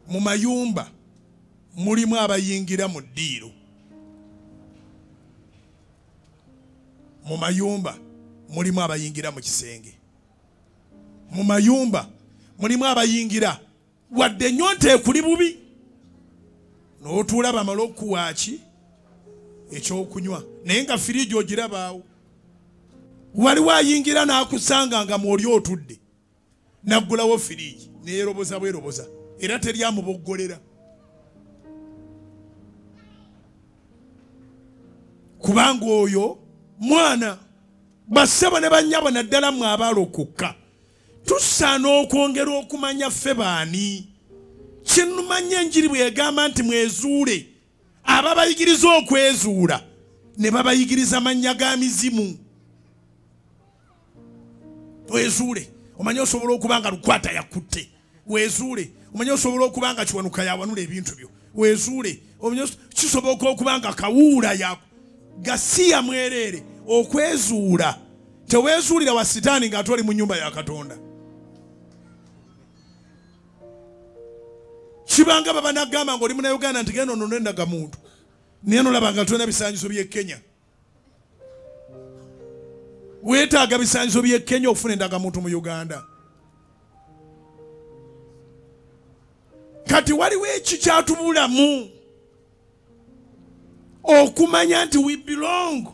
Mu mayumba mulimu abayingira mu ddiiro. Mu mayumba mulimu abayingira mu kisenge. Mu mayumba mulimu abayingira wadde ennyonta ekuli bubi n'otuula bamala okuwa ki ekyokunywa naye nga firiigi ogirabaawo. Waliwo ayingira n'akusanga nga mwoli otudde n'aggulawo firiigi neyeroboza bweroboza era teri amuboggolera kubanga oyo mwana. Bassebo ne bannyabo naddala mmwe abaalokoka, tusaana okwongera okumanya ffe baani. Kinumanya enjiri bw'egamba nti mwezuule, ababayigiriza okwezuula ne babayigiriza mannya ga mizimu. Wezuule, omanye osobola okuba nga Lukwata yakutte. Wezuule, omanye osobola okuba nga Kiwanuka yawanula ebintu byo. Wezuule, omanye kisoboka okuba nga Kawuula ya gasiya mwereere. Okwezuula teweezuulira wa sitaani ng'ate oli mu nnyumba ya Katonda. Kibanga baba nagamba ng'oli Munnayuganda nti genda onone endagamuntu, naye nolaba nga tolina bisaanyizo by'e Kenya. Weetaaga bisaanyizo by'e Kenya okufuna endagamuntu mu Uganda. Kati waliwo ekikyatubulamu okumanya nti we belong,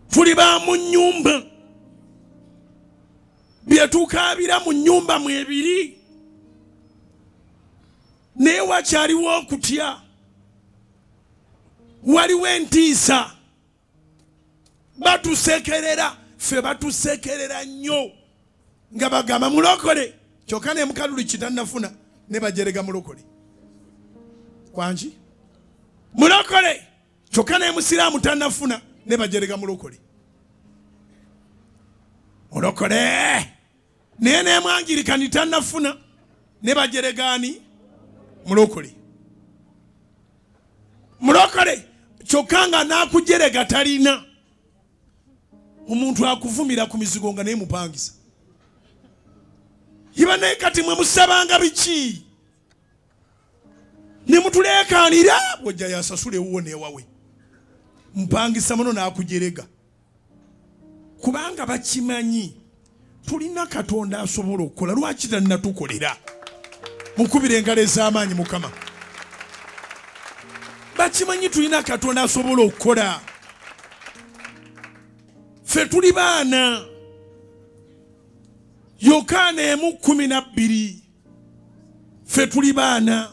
tuli ba mu nnyumba, bye tukaabira mu nnyumba mwebiri, naye wakyaliwo okutya, waliwo entiisa. Batusekerera, ffe batusekerera nnyo nga bagamba mulokole, kyokka ne mukalulu kitannafuna ne bajerega mulokole. Kwangi mulokole, kyokka ne musiraamu tannafuna ne bajerega mulokole. Mulokole naye ne mwangirikani tannafuna ne bajeregaani mulokole. Mulokole kyokka nga n'akujerega talina. Omuntu akuvumira ku mizigo nga naye mupangisa. Iba naye kati mwe musabanga biki? Ne mutuleekaanira bw'ojja yasasula ewuwo n'ewawe. Mpangisa muno n'akujerega. Kubanga bakimanyi tulina Katonda asobola okukola, lwaki tannatukolera? Mukubire engalo ez'amaanyi Mukama. Bakimanyi tulina Katonda asobola okukola. Ffe tuli baana. Yokaana 1:12, ffe tuli baana.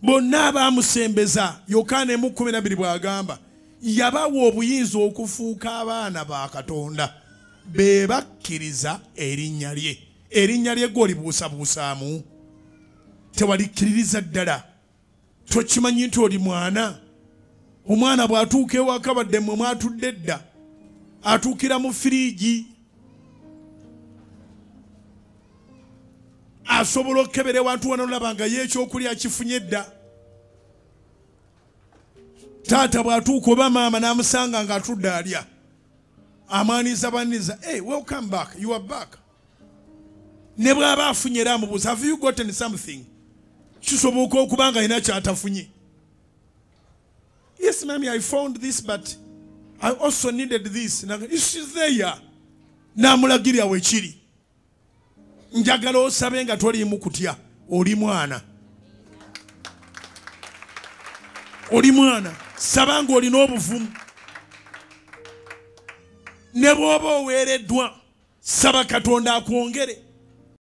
Bonna abaamusembeza, Yokaana 1:12 bw'agamba yabawa obuyinza okufuuka abaana ba Katonda be bakkiriza erinnya lye. Erinnya lye gw'olibuusabuusaamu, tewalikkiririza ddala. Tokimanyi nti oli mwana. Omwana bw'atuuka ewaka badde mmwe mwatudde dda, atuukira mu firiigi, asobola okukebera ewantu wano olaba nga ye ekyokulya kifunye dda. Taata bw'atuuka oba maama n'amusanga ng'atudde alya, amwaniza bwaniza, hey, welcome back, you are back. Ne bw'aba afunye era amubuuza, have you gotten something? Kisoboka okuba nga alina ky'atafunye. Yes, mommy, I found this, but I also needed this. It's there. N'amulagirira we kiri. Njagala osabe nga toliimu kutya, oli mwana. Oli mwana, saba ng'olina obuvumu. Ne bw'oba oweereddwa, saba Katonda akwongere.